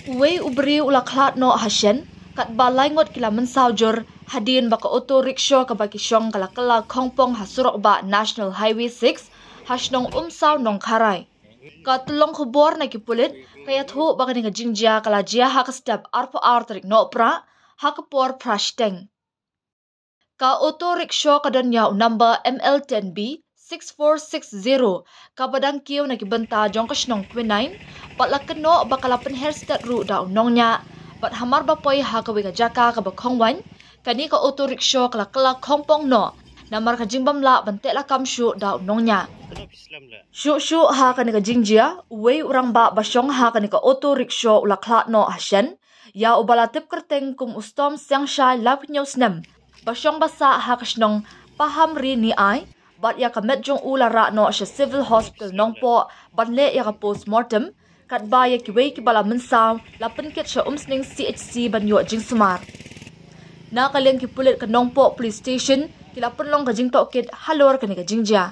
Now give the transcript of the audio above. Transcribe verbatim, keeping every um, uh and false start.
Uwei u briew u la khlad noh ha shen katba lai ngut ki la mynsaw jur hadien ba ka auto rickshaw kaba ki shong ka la kylla khongpong ha surok bah National Highway six ha shnong Umsaw Nongkharai. Ka tyllong khubor na ki pulit ka ïathuh ba kane ka jingjia ka la jia ha ka step arphew ar tarik Nohprah ha ka por phra shiteng. Ka auto rickshaw ka don ïa u number M L ten B six four six zero kaba dang kiew na ki bynta jong ka shnong Quinine bad la kynnoh ba ka la pynher stet ruh da u nongñiah bad hamar ba poi ha kawei ka jaka kaba khongwaiñ, kane ka auto rickshaw ka la kylla khongpong noh namar ka jingbym lah ban teh lakam shuh da u nongñiah. Shuh shuh ha kane ka jingjia, uwei u rangbah ba shong ha kane ka auto rickshaw u la khlad noh ha shen ïa uba la tip kyrteng kum u Storm Siangshai, laiphew hynñiew snem, ba shong ba sah ha ka shnong Pahamri Niai, bad ïa ka met jong u la rah noh sha Civil Hospital Nongpoh ban leh ïa ka post mortem, katba ïa kiwei kiba la mynsaw la pynkit sha Umsning C H C ban ïoh jingsumar. Na ka liang ki pulit ka Nongpoh Police Station ki la pynlong ka jingtohkit halor kane ka jingjia.